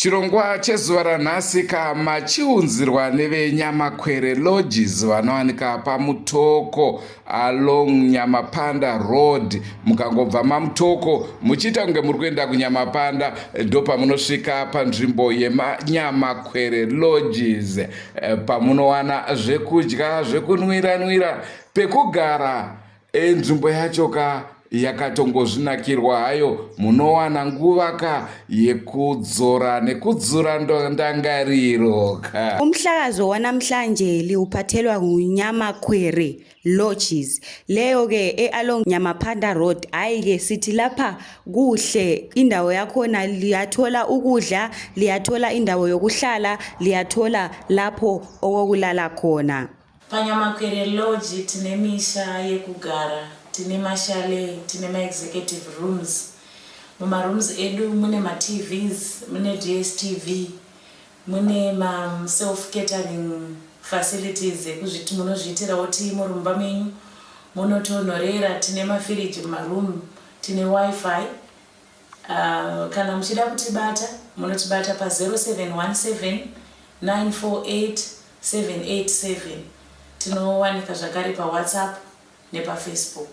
Chirongwa chezuva ranhasi ka machiunzirwa neveNyamakwere Lodges vanowanika paMutoko along Nyamapanda Road. Mukangobva maMutoko muchiita kunge muri kuenda kuNyamapanda ndopamunosvika panzvimbo yeManyamakwere Lodges eh, pamunowana zvekudya, zvekunwira-nwira, pekugara E, nzvimbo yacho ka yakatongozvinakirwa hayo munowana nguva ka yekudzora nekudzura ndangariro ka. Umhlakazo wanamhlanje liwuphathelwa nguNyamakhwere Lodges leyo ke e-along Nyamaphanda Road. Hhayi ke sithi lapha kuhle indawo yakhona liyathola ukudla, liyathola indawo yokuhlala, liyathola lapho okokulala khona. PaNyamakwere Lodge tine misha yekugara, tine machalet, tine maexecutive rooms. Mumarooms edu mune maTVs, mune DSTV, mune maself catering facilities ekuzviti munozviitirawo tii muri mumba menyu, munotonhorera, tine mafiriji mumaroom, tine Wi-Fi. Uh, kana muchida kutibata munotibata pa 0717 948 787. Tinowanika zvakare paWhatsApp nepaFacebook.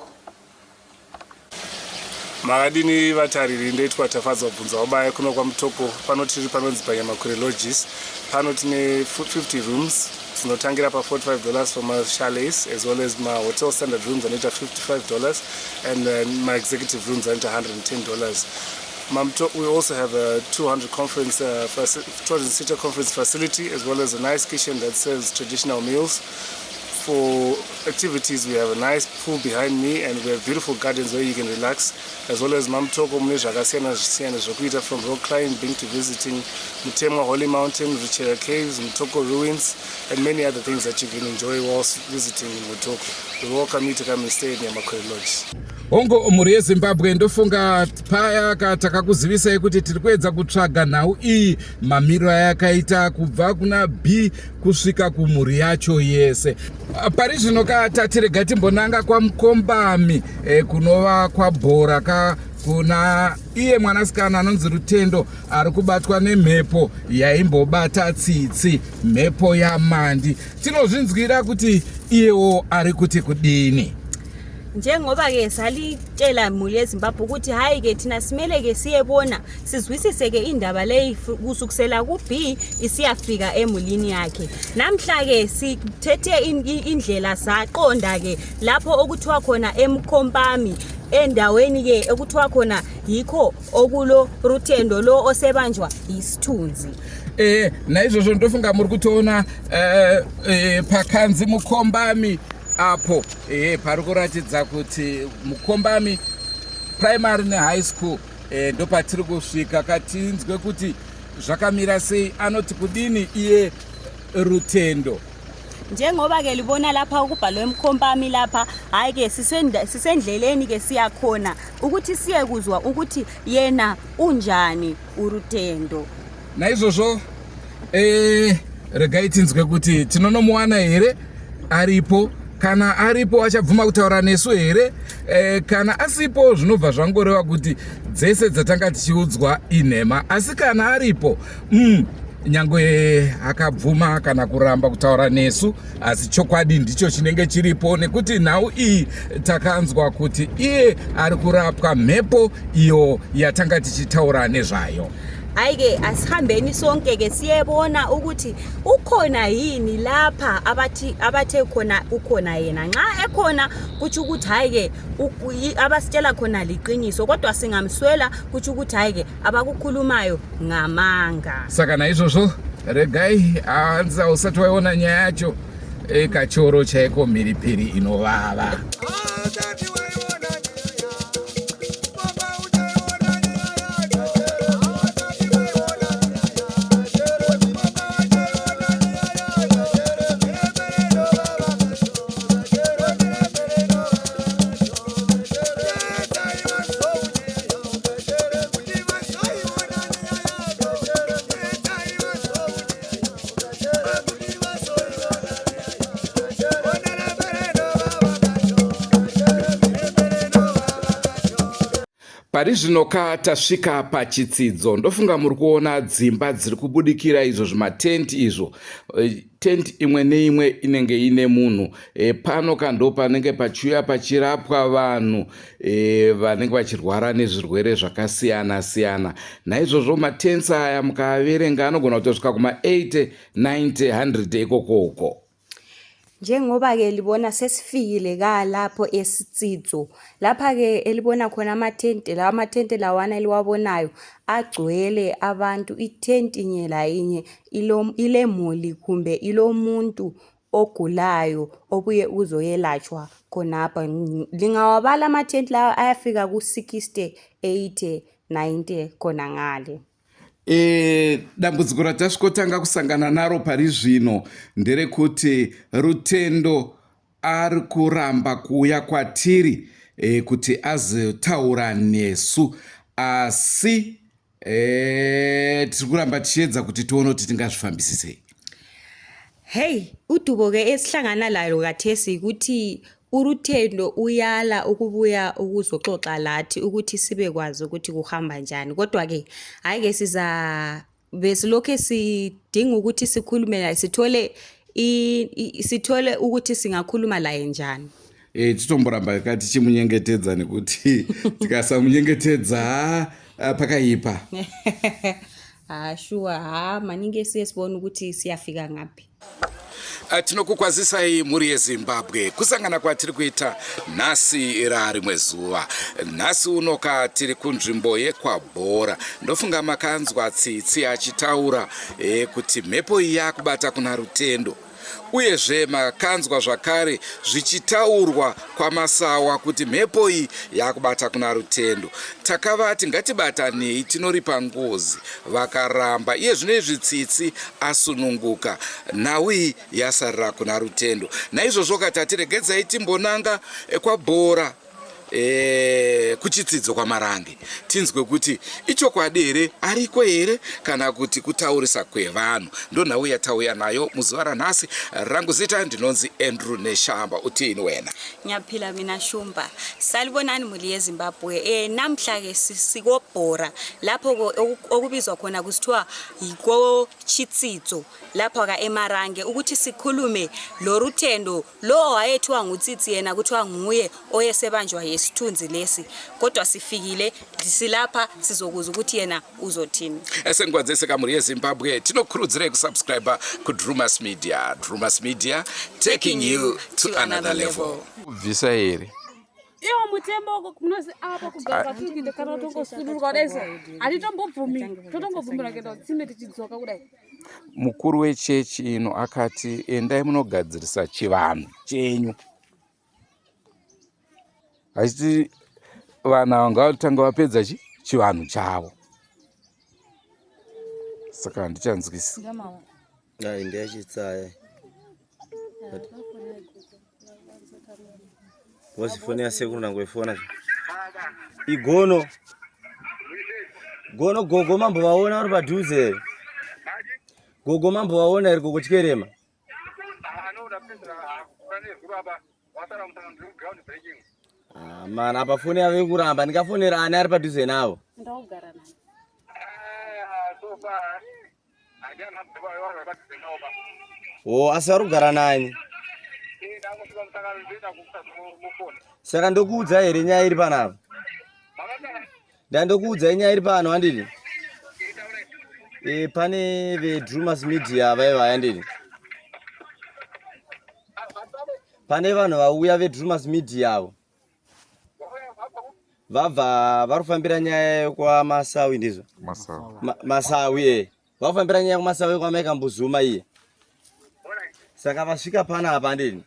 Makadini vatariri, ndoitwa Tafadzwa Bvunzawabaya kuno kwaMutoko. Pano tiri panonzi paNyamakure Lodges. Pano tine 50 rooms dzinotangira pa $45 for machalets as well as mahotel standard rooms anoita $55 and maexecutive rooms anoita $110. We also have a 200 conference, 200 seater conference facility as well as a nice kitchen that serves traditional meals. For activities, we have a nice pool behind me and we have beautiful gardens where you can relax, as well as Mamutoko mune zvakasiyana siyana zvokuita from rock climbing to visiting Mutemwa Holy Mountain, Ruchera Caves, Mutoko Ruins, and many other things that you can enjoy whilst visiting Mutoko. We welcome you to come and stay at Nyamakwere Lodge. Hongo mhuri yeZimbabwe, ndofunga paya ka takakuzivisai kuti tiri kuedza kutsvaga nhau iyi mamiriro ayakaita kubva kuna B kusvika kumhuri yacho yese. Pari zvino ka tatirega timbonanga kwaMukombami e, kunova kwaBhora ka kuna iye mwanasikana anonzi Rutendo ari kubatwa nemhepo yaimbobata Tsitsi, mhepo yaMandi. Tinozvinzwira kuti iyewo ari kuti kudini. Njengoba-ke salitshela mhuri yeZimbabwe ukuthi hhayi-ke thina simele-ke siyebona sizwisise-ke indaba leyi kusukisela ku-B isiyafika emulini yakhe. Namhla-ke sithethe indlela saqonda-ke lapho okuthiwa khona eMkhompami, endaweni-ke okuthiwa khona yikho okulo Rutendo lo osebanjwa yisithunzi. Eh, naizvozvo ndofunga muri kutoona eh, eh, pakanzi Mukombami apo eh, pari kuratidza kuti Mukombami primary nehigh school eh, ndopatiri kusvika katinzwe kuti zvakamira sei, anoti kudini iye Rutendo. Njengoba-ke libona lapha ukubhalwe eMkhompami lapha, hhayi-ke sisendleleni-ke siyakhona ukuthi siyekuzwa ukuthi yena unjani uRutendo. Naizvozvo eh, regai tinzwe kuti tinonomuwana here aripo, kana aripo achabvuma kutaura nesu here eh, kana asipo zvinobva zvangoreva kuti dzese dzatanga tichiudzwa inhema, asi kana aripo nyangwe akabvuma kana kuramba kutaura nesu, asi chokwadi ndicho chinenge chiripo, nekuti nhau iyi takanzwa kuti iye ari kurapwa mhepo iyo yatanga tichitaura nezvayo. Hayi-ke asihambeni sonke-ke siyebona ukuthi ukhona yini lapha abathi abathe khona ukhona yena. Nxa ekhona kutsho ukuthi hhayi-ke abasitshela khona liqiniso, kodwa singamswela kutsho ukuthi hhayi-ke abakukhulumayo ngamanga. Saka naizvozvo regai hanzi usati waiona nyaya yacho e, kachoro chaiko mhiripiri inovava. Pari zvino ka tasvika pachitsidzo. Ndofunga muri kuona dzimba dziri kubudikira izvo zvimatenti izvo. Eh, tenti imwe neimwe inenge ine munhu. E, pano ka ndo panenge pachiuya pachirapwa vanhu e, vanenge vachirwara nezvirwere zvakasiyana siyana. Naizvozvo matents aya mukaaverenga anogona kutosvika kuma 80, 90, 100 ikokoko. Njengoba-ke libona sesifikile ka lapho eSitsidzo. Lapha-ke elibona khona amathente lawa amathente lawana eliwabonayo agcwele abantu. Ithenti inye layinye ilemuli kumbe ilomuntu ogulayo obuye uzoyelatshwa khonapha. Lingawabala amathenti lawa ayafika ku-60, 80, 90 khona ngale. E, dambudziko ratasvikotanga kusangana naro pari zvino nderekuti Rutendo ari kuramba kuuya kwatiri e, kuti azotaura nesu asi e, tiri kuramba tichiedza kuti tione kuti tingazvifambisi sei. Hey, udubo-ke esihlangana lalo kathesi yikuthi uRutendo uyala ukubuya ukuzoxoxa lathi ukuthi sibekwazi ukuthi kuhamba njani. Kodwa-ke hhayi-ke siza besilokhe sidinga ukuthi sikhulume laye sithole sithole ukuthi singakhuluma laye njani. E, titomboramba ka tichimunyengetedza nekuti tikasamunyengetedza pakaipa. Ha shuwa ha maningi esiye sibone ukuthi siyafika ngaphi. Tinokukwazisai mhuri yeZimbabwe kusangana kwatiri kuita nhasi rarimwe zuva. Nhasi unoka tiri kunzvimbo yekwaBhora. Ndofunga makanzwa Tsitsi achitaura e, kuti mhepo iyi yakubata kuna Rutendo. Uyezve makanzwa zvakare zvichitaurwa kwaMasawa kuti mhepo iyi yakubata kuna Rutendo. Takavati ngatibatanei tinoripa ngozi vakaramba. Iye zvino izvi Tsitsi asununguka. Nhau iyi yasarira kuna Rutendo. Naizvozvo katati regedzai timbonanga kwaBhora e, kuchitsidzo kwaMarange tinzwe kuti ichokwadi here ariko here kana kuti kutaurisa kwevanhu. Ndonhau yatauya nayo muzuva ranhasi. Rangu zita ndinonzi Andrew Neshamba. Uthini wena? Ngiyaphila mina Shumba. Salibonani muli yeZimbabwe. Eh namhla ke sikobhora lapho okubizwa khona kusithiwa yikoChitsidzo lapha ka eMarange ukuthi sikhulume lo Ruthendo lo wayethiwa nguTsitsi yena kuthiwa nguye oyesebanjwa yisithunzi lesi kodwa sifikile silapha sizokuza ukuthi yena uzothini. Senguva dzese kamhuri yeZimbabwe tinokurudzirai kusubscribe kuDrumas Media. Drumas Media taking you to another level. Kubvisa here? Iwo mutemo uko munozi apa kugara kwatiri kuita kana kutongosununguka kudai so hatitombobvumi totongobvumira kuenda kutsime tichidzoka kudai. Mukuru wechechi ino akati endai munogadzirisa chivanhu chenyu. Achiti vanhu ava ngavatanga vapedza chi chivanhu chavo. Saka handichanzwisi. Ai ndeyachitsaya. Vozi foni yasekuru ndangoifona. Igono. Gono gogo mambo vaona vari padhuze here? Gogo mambo vaona here gogo Chikerema? Ah, mana apa foni yave kuramba ndingafonera ani ari padhuze navo? Ndakugara naye. Oh, asi vari kugara nani? Saka ndokuudza here nyaya iri panapa? Ndandokuudzai nyaya iri pano handidi? E, pane veDrumas Media vaiva handidi? Pane vanhu vauya veDrumas Media avo. Vabva vari kufambira nyaya yekwaMasawi ndizvo? Masawi. Masawi eh. Vari kufambira nyaya yekwaMasawi kwaMai Kambuzuma iye. Saka vasvika panapa handidi?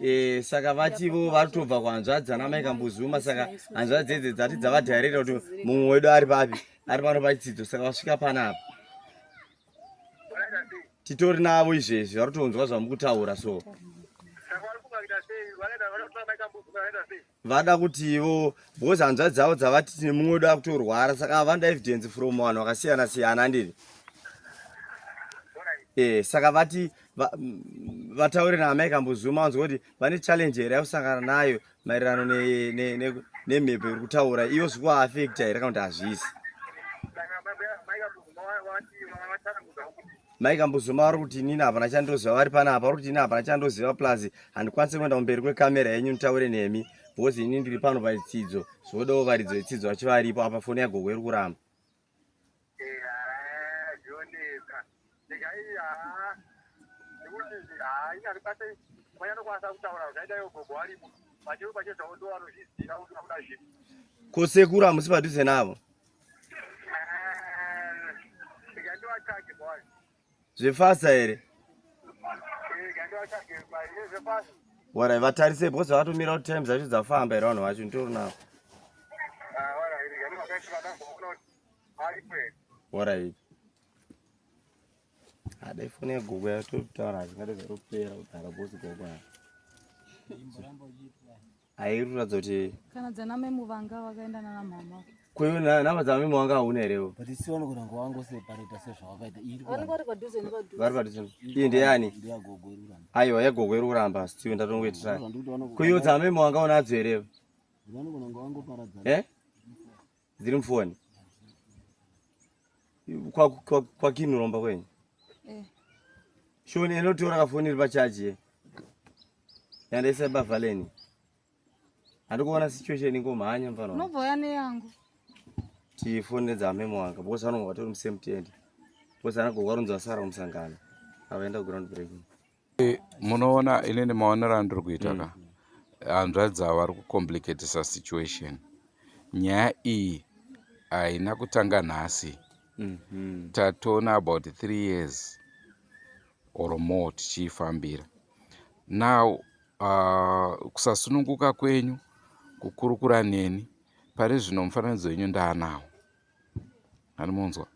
E, saka vativo vari kutobva kuhanzvadzi ana mai Kambuzuma saka hanzvadzi idzi dzati dzavadhairira kuti mumwe wedu ari papi ari pano pachidzidzo saka vasvika panapa titori navo izvezvi vari kutonzwa zvamukutaura so vada kuti ivo because hanzvadzi dzavo dzavati tine mumwe wedu akutorwara saka vanoda evidence from vanhu vakasiyana siyana andiri e, saka vati vataure naamai Kambuzuma vanzwa kuti vane challenge here yakusangana nayo maererano Nemhepo iri kutaura iyo zvikuaafekta here kana kuti hazvisi? Mai Kambuzuma vari kuti inini hapana chandoziva, vari panapa vari kuti inini hapana chandoziva plus handikwanise kuenda kumberi kwekamera yenyu nditaure nemi because inini ndiri pano pachitsidzo zvodawo varidzo vetsidzo vacho varipo apa foni yagogo iri kuramba. Ko sekuru hamusi padhuze navo? Zvefasa here? Warai vatarise because vakatomira kuti time dzacho dzafamba here vanhu vacho nditori navo. Warai. Ada ifoni yagogo yatotaura zvingade zvatopera kudhara bosi gogo aya. Hairi kuratidza kuti kana dzana mai muvanga vakaenda nana mhama. Kweyo namba dzana mai muvanga hauna here? But isi vanogona kunge vangoseparata sezvavakaita. Iri Vanenge vari padhuze nepadhuze. Vari padhuze. Iyi ndeyani? Ndeyagogo iri kuramba. Aiwa yagogo iri kuramba still ndatongoitira. Kweyo dzana mai muvanga unadzo here? Vanogona kunge vangoparadzana. Eh? Dziri mufoni. Kwakinoromba kwenyu? Eh. Shoni inotora kafoni iri pachaji ye. Yandaisa bavaleni. Handikuona situation ingomhanya mfana. Unobva neyangu. Tifone dzamemo wanga because vanonga vatori musame tent. Because ana gogo varunzi vasara kumusangano. Avaenda kuground breaking. Munoona inini maonero andiri kuita ka hanzvadzi ava vari kucomplicatisa situation. Nyaya iyi haina kutanga nhasi. Tatona about 3 years or more tichiifambira. Now kusasununguka kwenyu kukurukura neni pari zvino mufananidzo wenyu ndaanawo. Hanimunzwa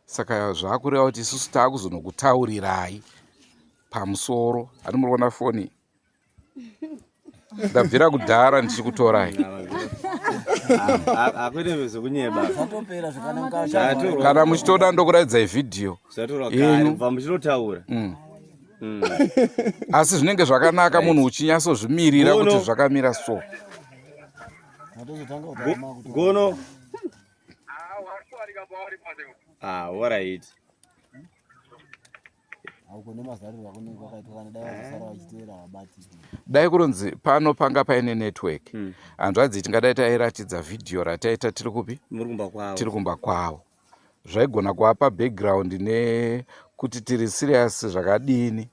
saka zvakureva kuti isusu taakuzonokutaurirai pamusoro. Hani muri kuona foni ndabvira kudhara ndichikutorai. Hakuite zvekunyeba. Zvatopera zvakanaka. Kana muchitoda ndokuratidzai vhidhiyo Zvatorwa kare kubva muchitotaura. Asi zvinenge zvakanaka munhu uchinyatsozvimirira kuti zvakamira so. Gono. Ah, alright. Dai kurunzi pano panga paine network hanzvadzi tingadai tairatidza vhidhiyo rataita tiri kupi? Tiri kumba kwavo. Zvaigona kuvapa background nekuti tiri serious zvakadini.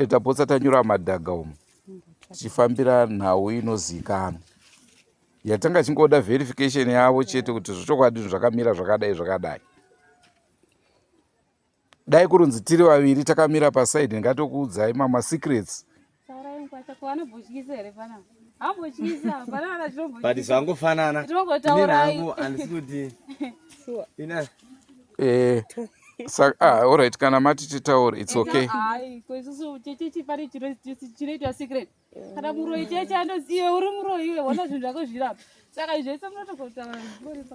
Tapotsa tanyura madhaga umu tichifambira nhau inozikanwa yatanga chingoda verification yavo chete kuti zvechokwadi zvinhu zvakamira zvakadai zvakadai. Dai kurunzi tiri vaviri takamira pasaidi ndingatokuudzai mama secrets. But zvangofanana. Tinongotaura. Handisi kuti. Ina. Saka, alright, kana mati titaure, it's okay. Hayi, ko isusu chechechi pane chinoitwa secret. Kana muroyi cheche anoziva uri muroyi iwe, wona zvinhu zvako zvirapa. Saka zvese munotogotaura.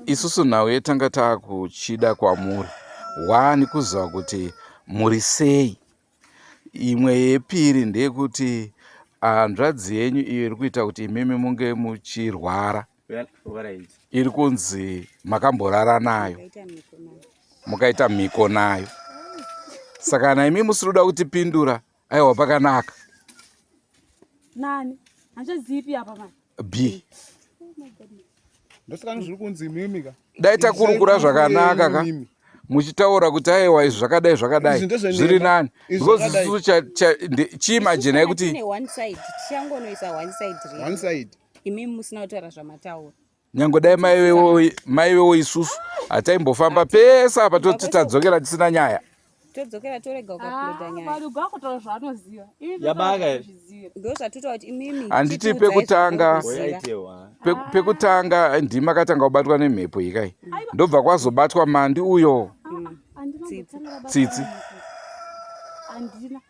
Isusu nhau yetanga taakuchida kwamuri. One, kuziva kuti muri sei. Imwe yepiri ndeyekuti hanzvadzi yenyu iyo iri kuita kuti imimi munge muchirwara. Iri kunzi makamborara nayo mukaita mhiko nayo. Saka kana imi musiri kuda kutipindura, aiwa pakanaka. Nani? Hanzvadzi ipi apa mani? B. Ndosaka zviri kunzi imimi ka. Dai takurukura zvakanaka ka. Muchitaura kuti aiwa izvi zvakadai zvakadai zviri nani. Because isusu chiimaginai kuti tine one side, tichangonoisa one side redu. One side. Imimi musina kutaura zvamataura. Nyange dai maivewo isusu hataimbofamba pese apa toti tadzokera tisina nyaya. Todzokera torega ukauploada nyaya. Vanhu gakutora zvaanoziva. Yabaka here? Ndo zvatotaura kuti imimi Handiti pekutanga pekutanga ndima katanga kubatwa nemhepo ikai. Ndobva kwazobatwa mandi uyo. Tsitsi. Handina.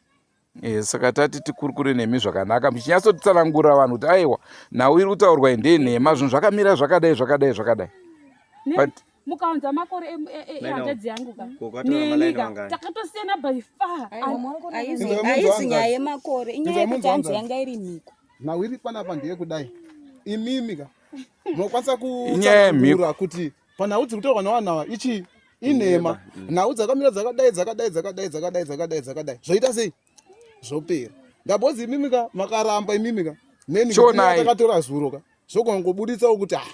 Saka tati tikurukure nemi zvakanaka muchinyatsotsanangurira vanhu kuti aiwa nhau iri kutaurwa iyi ndeyenhema, zvinhu zvakamira zvakadai zvakadai zvakadai. But mukaunza makore ehanzvadzi yangu ka neni ka takatosiyana by far. Haizi nyaya yemakore, inyaya yekuti hanzi yanga iri mhiko. Nhau iri panapa ndeyekudai imimi ka. Munokwanisa Inyaya yemhiko. kutsanangura kuti panhau dziri kutaurwa nevanhu ava ichi inhema. Nhau dzakamira dzakadai dzakadai dzakadai dzakadai dzakadai dzakadai. Zvoita sei? Zvopera. Ndabhozi imimi ka makaramba imimi ka. Neni Chionai. takatora zuro ka. Zvogona kungobuditsawo kuti ah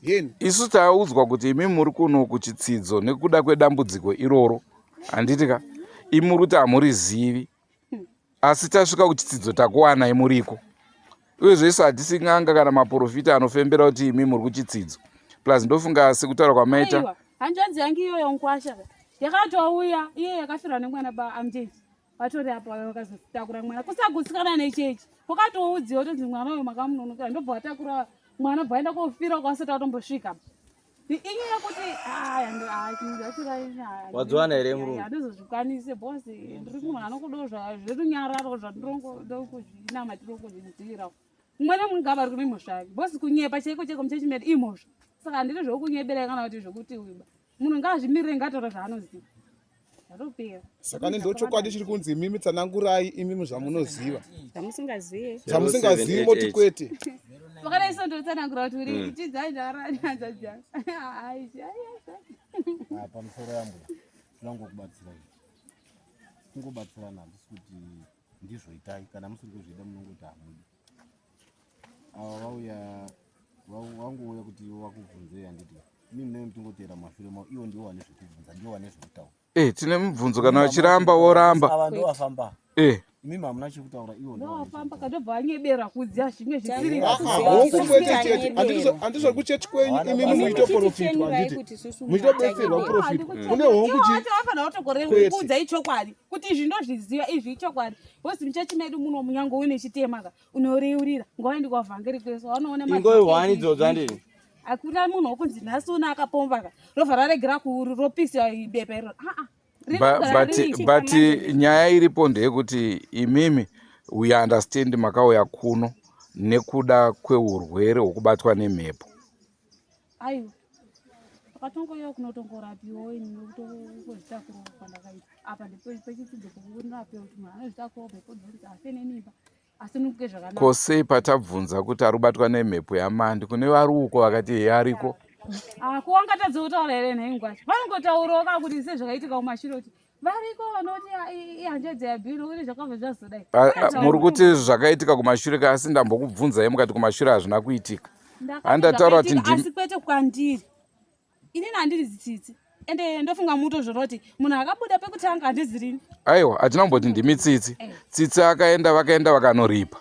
yeni. Isu taudzwa kuti imi muri kuno kuchitsidzo nekuda kwedambudziko iroro. Handiti ka? Imi muri kuti hamurizivi. Asi tasvika kuchitsidzo takuwanai muriko. Uyezve isu hatisi n'anga kana maporofita anofembera kuti imi muri kuchitsidzo. Plus ndofunga sekutaura kwamaita. Aiwa, hanzvadzi yangu iyoyo nkwasha yakatouya iye yakafirwa nemwana baamjeji vatori apo vakazotakura mwana kusagutsikana nechechi kwakatoudziwa kutonzi mwana uyo makamunonokera ndobva vatakura mwana bva vaenda kofira kwasati vatombosvika inyaya yekuti Wadziwana here murume? handizozvikwanise bcause ndiri munhu anokudawo zverunyararo zvandinongokuzvinamatiro kuzvidzivirawo mumwe nemumwe ngava ari kune mhosva yake bcause kunyepa chaiko chaiko muchechi medu imhosva saka handidi zvokunyeberai kana kuti zvokuti uba munhu ngaazvimirire ngataura zvaanoziva zvatopera. Saka ndochokwadi chiri kunzi imimi tsanangurai imimi zvamunoziva. Zvamusingazive. Zvamusingazivi moti kwete. Wakadai so ndotsanangura kuti uri mm. chidzanjaranyanzadza. Ah, pamusoro yangu tinongokubatsirai. Kungobatsirana handisi kuti ndizvo itai kana musiri kuzvida munongoti hamudi. Ava vauya vangouya kuti ivo vakubvunzei handiti imi munenge muchingoteera mumashure mavo ivo ndivo vane zvekubvunza ndivo vane zvekutaura. Eh, tine mubvunzo kana vachiramba voramba. Ava ndovafamba. Eh. Imimi hamuna chekutaura ivo ndovafamba katobva vanyebera kuziva zvimwe zvisiri. Hongu kwete chete. Handizvo kuchechi kwenyu imimi muchitoprofitwa handiti. Muchitobetserwa kuprofitwa. Kune hongu chi. Vafanira kutokorera kuudza ichokwadi kuti izvi ndozviziva izvi ichokwadi. Because muchechi medu muno munyange une chitema ka unoreurira nguva indi kwavhangeri kwese wanoona ingoi hwani idzodzo handini. Hakuna munhu wokunzi nhasi una akapomba ka robva raregera kuropisa bepa iro aa but, but nyaya iripo ndeyekuti imimi we understand makauya kuno nekuda kweurwere hwekubatwa nemhepo aiwa akatongouya kunotongorapiwawo ini nokutongozvitakurawo kwandakaita apa ndipo pechitsidzo pokundorapiwa kuti munhu anozvitakurawo mhepo dzonzi afe nemimba asununguke zvakanaka ko sei patabvunza kuti ari kubatwa nemhepo yamandi kune vari uko vakati heye ariko ah, ko wangatadza kutaura here nhai ngwasha vanongotaurawo ka kuti sezvakaitika kumashure kuti variko vanoti ah, ihanzvadzi yabhiri nokuti zvakabva zvazodai muri kuti zvakaitika kumashure ka asi ndambokubvunzai mukati kumashure hazvina kuitika handataura kuti asi kwete kwandiri inini handiri zitsitsi ende ndofunga mutozvora kuti munhu akabuda pekutanga handizirini aiwa hatina kumboti ndimi tsitsi eh. tsitsi akaenda vakaenda vakanoripa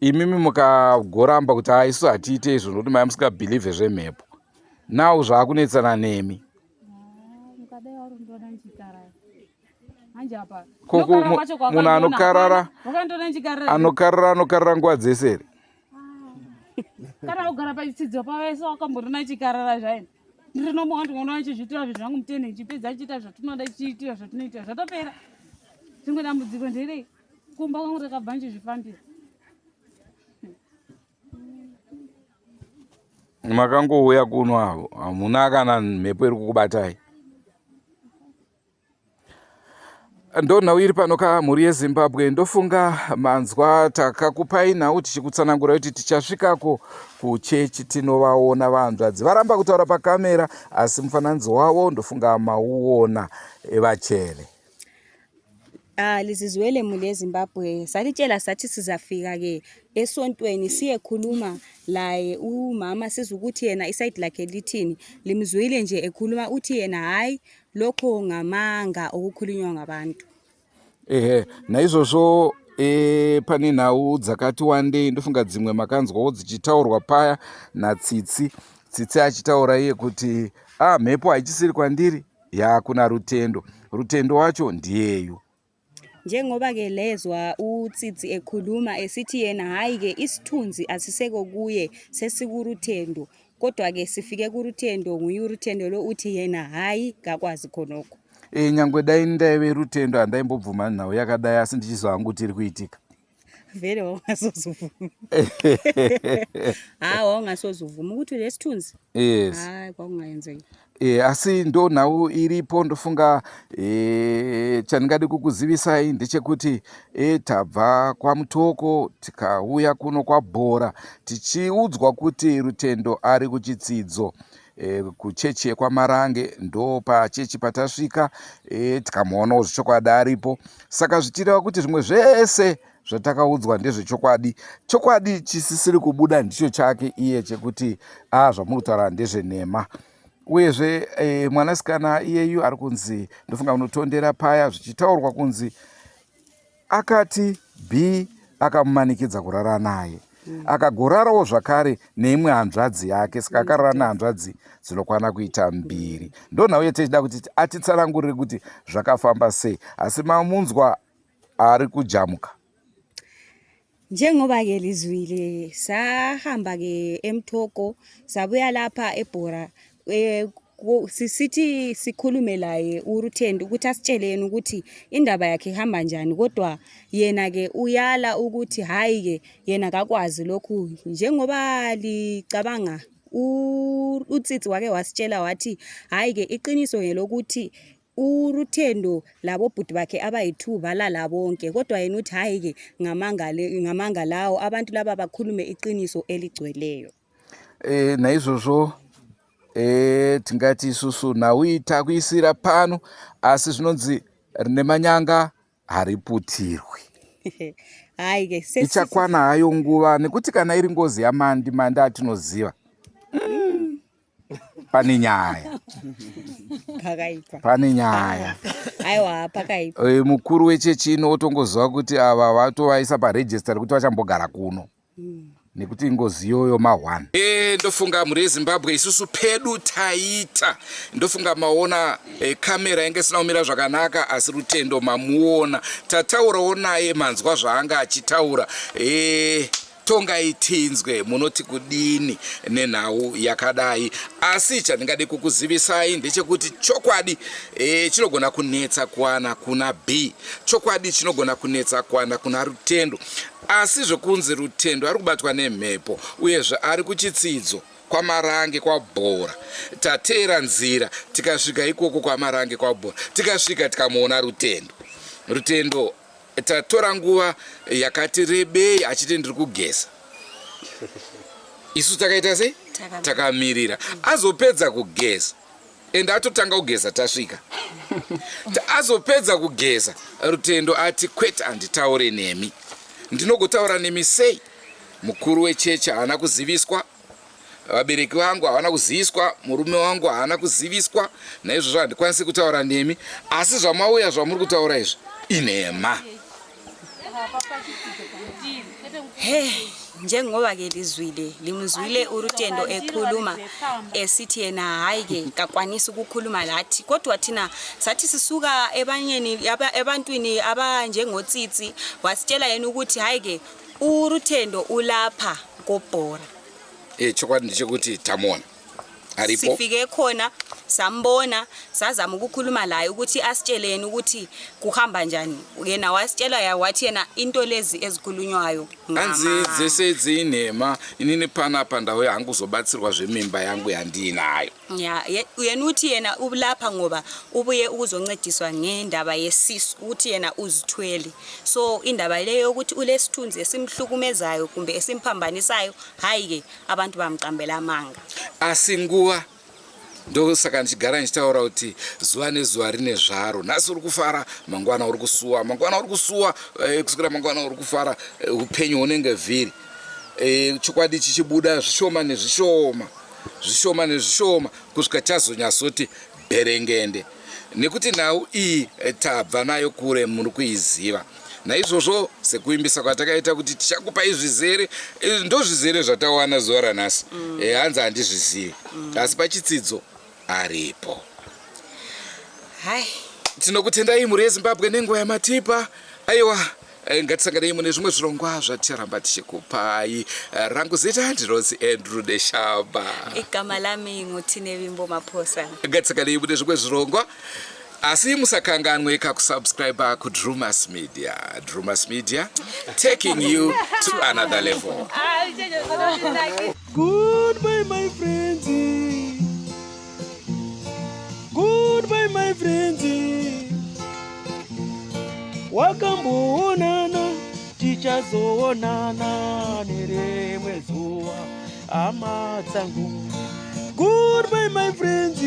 imimi mukagoramba kuti ha isu hatiite izvo nokuti maiva musingabhilivhe zvemhepo now zvaakunetsana nemi munhu anokarara anokarara anokarara nguva dzese here kana kugara pachitsidzo pavese wakamborina chikarara zvaini ndiri nomuwa ndinoona chizviitira zvinhu zvangu mutende ndichipedza chiita zvatinoda chiitira zvatinoitira zvatopera zvimwe dambudziko nderei kumba kwangu rakabva ndichizvifambira makangouya kuno avo hamuna kana mhepo iri kukubatai Ndonhau iri pano ka mhuri yeZimbabwe ndofunga manzwa takakupai nhau tichikutsanangura kuti tichasvikako kuchechi tinovaona vahanzvadzi varamba kutaura pakamera asi mufananidzo wavo ndofunga mauona vachele Ah, lizizwele muli eZimbabwe salitshela sathi sizafika ke esontweni siyekhuluma laye umama sizwe ukuthi yena isayidi lakhe lithini limzwile nje ekhuluma uthi yena hhayi Lokho ngamanga okukhulunywa ngabantu. Ehe, naizvozvo e, pane nhau dzakati wandei ndofunga dzimwe makanzwawo dzichitaurwa paya naTsitsi. Tsitsi achitaura iye kuti ah, mhepo haichisiri kwandiri yakuna Rutendo. Rutendo wacho ndiyeyu. Njengoba ke lezwa uTsitsi ekhuluma esithi yena hhayi ke isithunzi asiseko kuye sesikuRuthendo kodwa ke sifike kuRuthendo nguye uRuthendo lo uthi yena hhayi kakwazi khonokho. E, nyangwe dai ndaive Rutendo handaimbobvuma nhau yakadai asi ndichizwa hangu kuti iri kuitika. Vele wawungasoze uvume. Hayi wawungasoze uvume ukuthi ulesithunzi. Yes. Hayi kwakungayenzeki. E, asi ndo nhau iripo ndofunga e, chandingade kukuzivisai ndechekuti e, tabva kwamutoko tikauya kuno kwabhora tichiudzwa kuti rutendo ari kuchitsidzo e, kuchechi yekwamarange ndo pachechi patasvika e, tikamuonawo zvechokwadi aripo saka zvichireva kuti zvimwe zvese zvatakaudzwa ndezvechokwadi chokwadi chisisiri kubuda ndicho chake iye chekuti a ah, zvamuri kutaura ndezvenhema uyezve e, mwanasikana iyeyu ari kunzi ndofunga unotondera paya zvichitaurwa kunzi akati b akamumanikidza kurara naye mm. akagorarawo zvakare neimwe hanzvadzi yake saka akarara nehanzvadzi dzinokwana kuita mbiri ndonhau yetichida kuti atitsanangurire kuti zvakafamba sei asi mamunzwa ari kujamuka Njengoba-ke lizwile sahamba-ke eMthoko sabuya lapha eBhora eh, sisithi sikhulume laye uRuthende ukuthi asitshele yena ukuthi indaba yakhe ihamba njani kodwa yena-ke uyala ukuthi hhayi-ke yena kakwazi lokhu njengoba licabanga uTsitsi wake wasitshela wathi hhayi-ke iqiniso ngelokuthi uRuthendo labobhuti bakhe abayi-two balala bonke kodwa yena uthi hhayi-ke ngamanga, ngamanga lawo abantu laba bakhulume iqiniso eligcweleyo e, naizvozvo e, tingati isusu nhau iyi takuisira pano asi zvinonzi rine manyanga hariputirwi hayi-ke ichakwana hayo nguva nekuti kana iri ngozi yamandi mandi atinoziva mm. pane nyaya pakaipa pane nyaya aiwa pakaipa e, mukuru wechechi ino otongoziva kuti ava vatovaisa parejista rekuti vachambogara kuno mm. nekuti ingozi iyoyo ma1 e, ndofunga mhuri yezimbabwe isusu pedu taita ndofunga maona e, kamera yange isina kumira zvakanaka asi rutendo mamuona tataurawo naye manzwa zvaanga achitaura e, Tongai tinzwe munoti kudini nenhau yakadai. Asi chandingade kukuzivisai ndechekuti chokwadi e, chinogona kunetsa kuwana kuna B, chokwadi chinogona kunetsa kuwana kuna Rutendo. Asi zvekunzi Rutendo ari kubatwa nemhepo uyezve ari kuchitsidzo kwaMarange kwaBhora, tateera nzira tikasvika ikoko kwaMarange kwaBhora, tikasvika tikamuona Rutendo. Rutendo Tatora nguva yakati rebei achiti ndiri kugeza. Isu takaita sei? Takamirira. Azopedza kugeza ende atotanga kugeza tasvika. Azopedza kugeza Rutendo ati kwete handitaure nemi. Ndinogotaura nemi sei? Mukuru wechechi haana kuziviswa. Vabereki vangu havana kuziviswa, murume wangu haana kuziviswa, naizvozvo handikwanisi kutaura nemi. Asi zvamauya zvamuri kutaura izvi inhema. He, njengoba-ke lizwile limzwile uRutendo ekhuluma esithi yena hhayi-ke kakwanisi ukukhuluma lathi kodwa thina sathi sisuka ebanyeni ebantwini abanjengotsitsi wasitshela yena ukuthi hhayi-ke uRutendo ulapha kobhora Eh, chokwadi ndechekuti tamuona aripo. Sifike khona sambona sazama ukukhuluma laye ukuthi asitshele yena ukuthi kuhamba njani. Yena wasitshela ya wathi yena into lezi ezikhulunywayo Hanzi ngama. dzese dzinhema inini panapa ndauya hangu kuzobatsirwa zvemimba yangu yandiinayo. Ya, yena uthi yena ulapha ngoba ubuye ukuzoncediswa ngendaba yesisu ukuthi yena uzithwele. So indaba leyo yokuthi ulesithunzi esimhlukumezayo kumbe esimphambanisayo hayi-ke abantu bamqambela amanga. Asi nguva ndosaka ndichigara ndichitaura kuti zuva nezuva rine zvaro nhasi uri kufara mangwana uri kusuwa mangwana uri kusuwa eh, kusvikira mangwana uri kufara eh, upenyu hunenge vhiri eh, chokwadi chichibuda zvishoma nezvishoma zvishoma nezvishoma kusvika chazonyatsoti bherengende nekuti nhau iyi eh, tabva nayo kure muri kuiziva naizvozvo sekuimbisa kwatakaita kuti tichakupai zvizere eh, ndozvizere zvatawana zuva ranhasi mm. eh, hanzi handizvizivi mm. asi pachitsidzo aripo hai tinokutendai mhuri yezimbabwe nenguva yamatipa aiwa Eh, ngatisanganei mune zvimwe zvirongwa zvaticharamba tichikupai eh, rangu zita ndinonzi andrew neshamba igama lami nguTinevimbo Maphosa ngatisanganei mune zvimwe zvirongwa. Asi musakanganwe kakusubscribe kuDrumas Media. Drumas Media, taking you to another level. Goodbye my friends. Goodbye my friends. Wakamboonana tichazoonana nerimwe zuva hama dzangu. Goodbye my friends.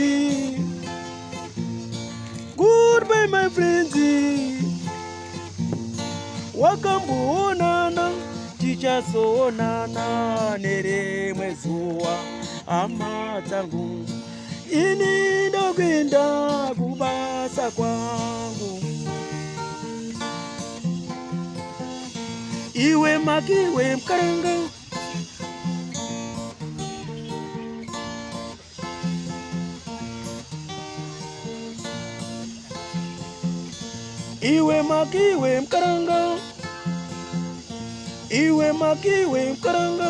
Goodbye my friends. Wakamboonana tichazoonana nerimwe zuva hama dzangu. Ini ndokuenda kubasa kwangu. Iwe makiwe mkaranga. Iwe makiwe mkaranga. Iwe makiwe mkaranga.